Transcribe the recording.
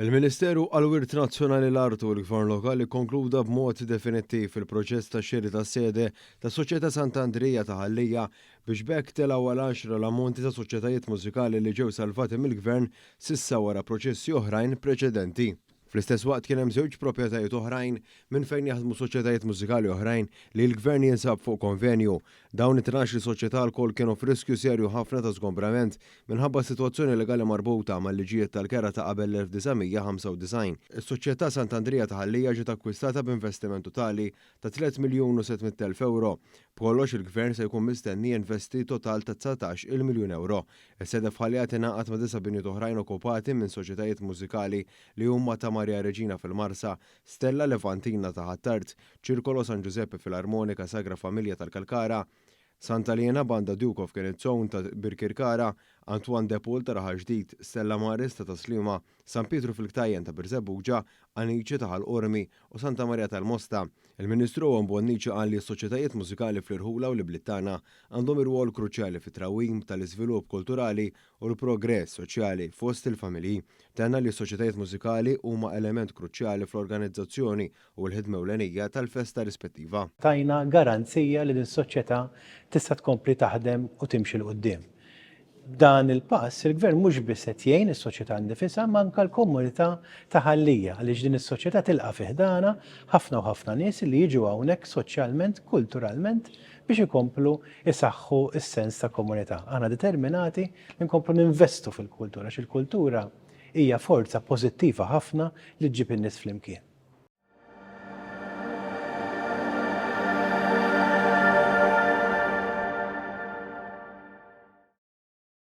Il-Ministeru għall-Wirt Nazzjonali l-Art u l-Gvern Lokali kkonkluda b'mod definittiv il-proċess ta' xiri tas-sede tas-Soċjetà Sant'Andrija ta' Ħal Lija biex b'hekk telgħu għal għaxra l-ammonti ta' soċjetajiet mużikali li ġew salvati mill-Gvern s'issa wara proċessi oħrajn preċedenti. Fl-istess waqt kien hemm żewġ proprjetajiet oħrajn minn fejn jaħdmu soċjetajiet mużikali oħrajn li l-Gvern jinsab fuq konvenju. Dawn it-tnax-il soċjetà lkoll kienu f'riskju serju ħafna ta' żgombrament minħabba s-sitwazzjoni legali marbuta mal-liġijiet tal-kera ta' qabel l-1995. Is-Soċjetà Sant'Andrija ta' Ħal Lija ġiet akkwistata b'investiment totali ta' 3,700,000 ewro. B'kollox il-Gvern se jkun mistenni jinvesti total ta' 19-il miljun ewro. Is-sede f'Ħal Lija tingħaqad ma' disa' binjiet oħrajn okkupati minn soċjetajiet mużikali li huma ta' Maria Reġina fil-Marsa, Stella Levantina ta' Ħ'Attard, Circolo San Giuseppe Filarmonica Sagra Familja tal-Kalkara, Santa Liena Banda Duke of Kenitzown ta' Birkirkara, Antoine de Paul ta' Raħal Ġdid, Stella Maris ta' Tas-Sliema, San Pietru fil-Ktajjen ta' Birżebbuġa, Anici ta' Ħal Qormi u Santa Maria tal-Mosta. Il-Ministru Owen Bonnici qal li s-soċjetajiet mużikali fl-irħula u l-ibliet tagħna għandhom irwol kruċjali fit-trawwim tal-iżvilupp kulturali u l-progress soċjali fost il-familji. Tenna li s-soċjetajiet mużikali huma element kruċjali fl-organizzazzjoni u l-ħidma ewlenija tal-festa rispettiva. Tajna garanzija li din is-soċjetà tista' tkompli taħdem u timxi 'l quddiem. B'dan il-pass, il-Gvern mhux biss qed jgħin is-soċjetà nnifisha imma anke l-komunità ta' Ħal Lija għaliex din is-soċjetà tilqa' fi ħdanha ħafna u ħafna nies li jiġu hawnhekk soċjalment, kulturalment biex ikomplu jsaħħu s-sens ta' komunità. Aħna determinati li nkomplu ninvestu fil-kultura għax il-kultura hija forza pożittiva ħafna li ġġib in-nies flimkien.